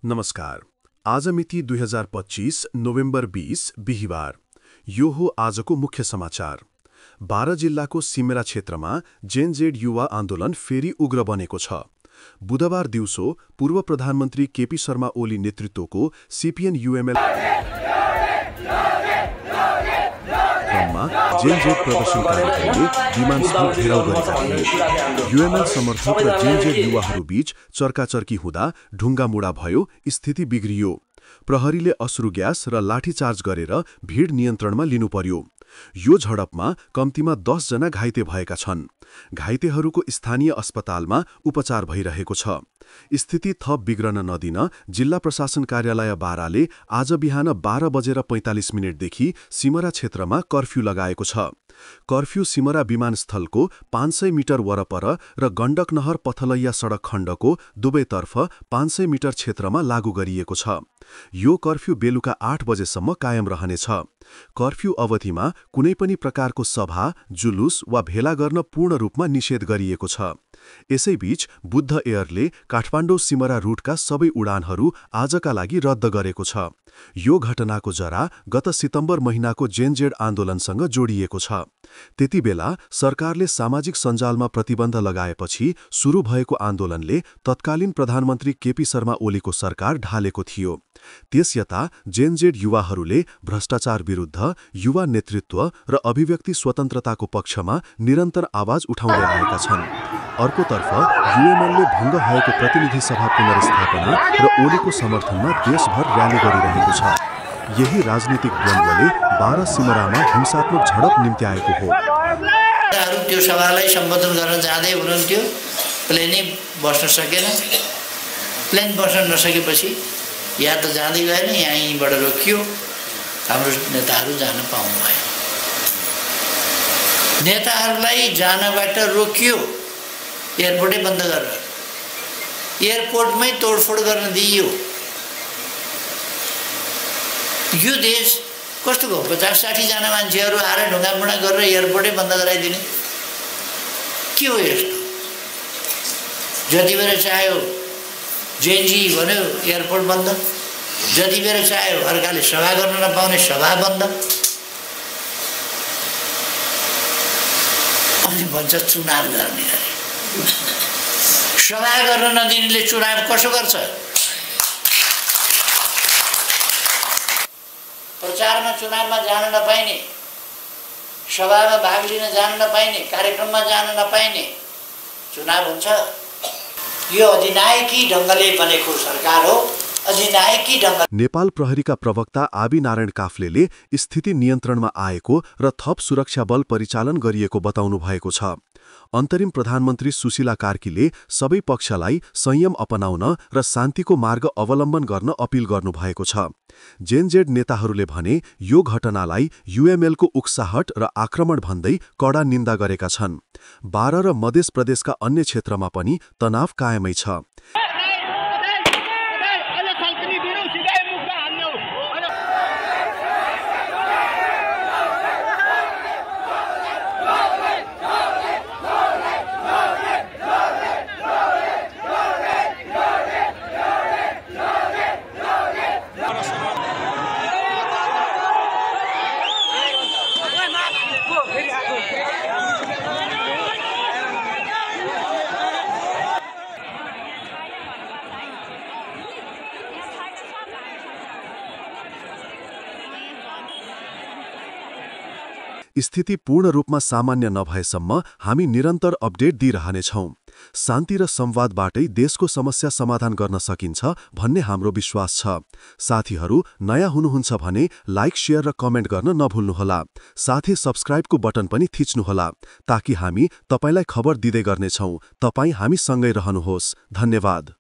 नमस्कार। आज मिति 2025 नोभेम्बर 20 बिहिबार। यो हो आजको मुख्य समाचार। 12 जिल्लाको सिमरा क्षेत्रमा जेनजेड युवा आन्दोलन फेरि उग्र बनेको छ। बुधबार दिउँसो पूर्व प्रधानमन्त्री केपी शर्मा ओली नेतृत्वको सीपीएन युएमएल क्रममा जेनजेड प्रदर्शनकारीहरूले विमानस्थल घेराउ गरेका थिए। युएमएल समर्थक र जेनजेड युवाहरूबीच चर्काचर्की हुँदा ढुङ्गामुढा भयो, स्थिति बिग्रियो। प्रहरीले अश्रु ग्यास र लाठीचार्ज गरेर भीड नियन्त्रणमा लिनु पर्यो। यो झडपमा कम्तीमा 10 जना घाइते भएका छन्। घाइतेहरूको स्थानीय अस्पतालमा उपचार भइरहेको छ। स्थिति थप बिग्रन नदिन जिल्ला प्रशासन कार्यालय बाराले आज बिहान 12:45 देखि सिमरा क्षेत्रमा कर्फ्यू लगाएको छ। कर्फ्यू सिमरा विमानस्थलको 500 मिटर वरपर र गण्डक नहर पथलैया सडक खण्डको दुवैतर्फ 500 मिटर क्षेत्रमा लागू गरिएको छ। यो कर्फ्यू बेलुका 8 बजेसम्म कायम रहनेछ। कर्फ्यू अवधिमा कुनै पनि प्रकारको सभा, जुलुस वा भेला गर्न पूर्ण रूपमा निषेध गरिएको छ। यसैबीच बुद्ध एयरले काठमाडौँ सिमरा रूटका सबै उडानहरू आजका लागि रद्द गरेको छ। यो घटनाको जरा गत सितम्बर महिनाको जेनजेड आन्दोलनसँग जोडिएको छ। त्यतिबेला सरकारले सामाजिक सञ्जालमा प्रतिबन्ध लगाएपछि सुरु भएको आन्दोलनले तत्कालीन प्रधानमन्त्री केपी शर्मा ओलीको सरकार ढालेको थियो। त्यसयता जेनजेड युवाहरूले भ्रष्टाचार विरुद्ध, युवा नेतृत्व र अभिव्यक्ति स्वतन्त्रताको पक्षमा निरन्तर आवाज उठाउँदै आएका छन्। अर्कोतर्फ युएमएलले भङ्ग भएको प्रतिनिधि सभा पुनर्स्थापना र ओलीको समर्थनमा देशभर र्याली गरिरहेको छ। यही राजनीतिक द्वन्द्वले 12 सिमरामा हिंसात्मक झडप निम्त्याएको हो। त्यो सभालाई सम्बोधन गर्न जाँदै हुनुहुन्थ्यो, प्लेनै बस्न सकेन। प्लेन बस्न नसकेपछि या त जाँदै गएन, यहीँबाट रोकियो। हाम्रो नेताहरू जान पाउनु भयो। नेताहरूलाई जानबाट रोकियो, एयरपोर्टै बन्द गरेर एयरपोर्टमै तोडफोड गर्न दिइयो। यो देश कस्तो भयो? 50-60 जना मान्छेहरू आएर ढुङ्गामुढा गरेर एयरपोर्टै बन्द गराइदिने के हो यस्तो? जति बेर चाह्यो जेएनजी भन्यो एयरपोर्ट बन्द, जति बेर चाह्यो अर्काले सभा गर्न नपाउने सभा बन्द। अनि भन्छ चुनाव गर्ने। सभा गर्न नदिनेले चुनाव कसो गर्छ? प्रचारमा चुनावमा जान नपाइने, सभामा भाग लिन जान नपाइने, कार्यक्रममा जान नपाइने चुनाव हुन्छ? यो अधिनायकी ढङ्गले बनेको सरकार हो। नेपाल प्रहरीका प्रवक्ता आबी नारायण काफ्लेले स्थिति नियन्त्रणमा आएको र थप सुरक्षा बल परिचालन गरिएको बताउनु भएको छ। अन्तरिम प्रधानमन्त्री सुशीला कार्कीले सबै पक्षलाई संयम अपनाउन र शान्तिको मार्ग अवलम्बन गर्न अपील गर्नुभएको छ। जेनजेड नेताहरूले भने यो घटनालाई युएमएलको उक्साहट र आक्रमण भन्दै कडा निन्दा गरेका छन्। 12 र मध्य प्रदेशका अन्य क्षेत्रमा पनि तनाव कायमै छ। स्थिति पूर्ण रूपमा सामान्य नभएसम्म हामी निरन्तर अपडेट दिइरहनेछौँ। शान्ति र संवादबाटै देशको समस्या समाधान गर्न सकिन्छ भन्ने हाम्रो विश्वास छ। साथीहरू, नयाँ हुनुहुन्छ भने लाइक, शेयर र कमेन्ट गर्न नभुल्नुहोला। साथै सब्स्क्राइबको बटन पनि थिच्नुहोला ताकि हामी तपाईलाई खबर दिँदै गर्नेछौँ। तपाई हामीसँगै रहनुहोस्। धन्यवाद।